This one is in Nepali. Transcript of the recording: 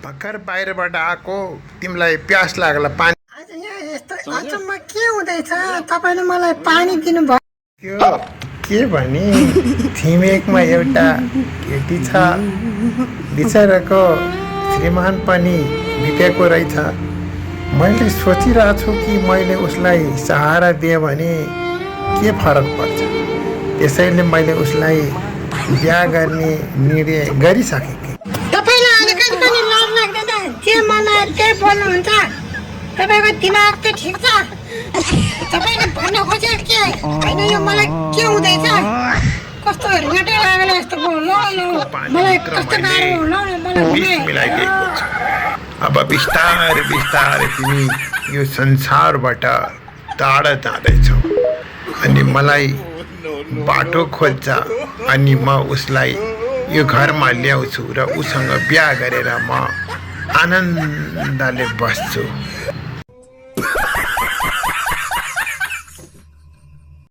भर्खर बाहिरबाट आएको तिमीलाई प्यास लागला पानी आज यहाँ यस्तो अचम्म के हुँदैछ तपाईले मलाई पानी दिनुभयो त्यो के भने छिमेकमा एउटा केटी छ बिचराको श्रीमान पनि बितेको रहेछ मैले सोचिरहेको छु कि मैले उसलाई सहारा दिएँ भने के फरक पर्छ त्यसैले मैले उसलाई बिहा गर्ने निर्णय गरिसकेँ तपाईलाई अलिकति पनि लाज लाग्दैन जे मन आयो त्यही बोल्नुहुन्छ तपाईको दिमाग त ठिक छ तपाईले भन्न खोजेको के हैन यो मलाई के हुँदैछ कस्तो रिङटे लागेर यस्तो मलाई कस्तो गाह्रो मलाई मिलाइदिएको छ अब बिस्तारै बिस्तारै तिमी यो संसारबाट टाढा जाँदैछौ अनि मलाई बाटो खोज्छ अनि म उसलाई यो घरमा ल्याउँछु र उसँग बिहा गरेर म आनन्दले बस्छु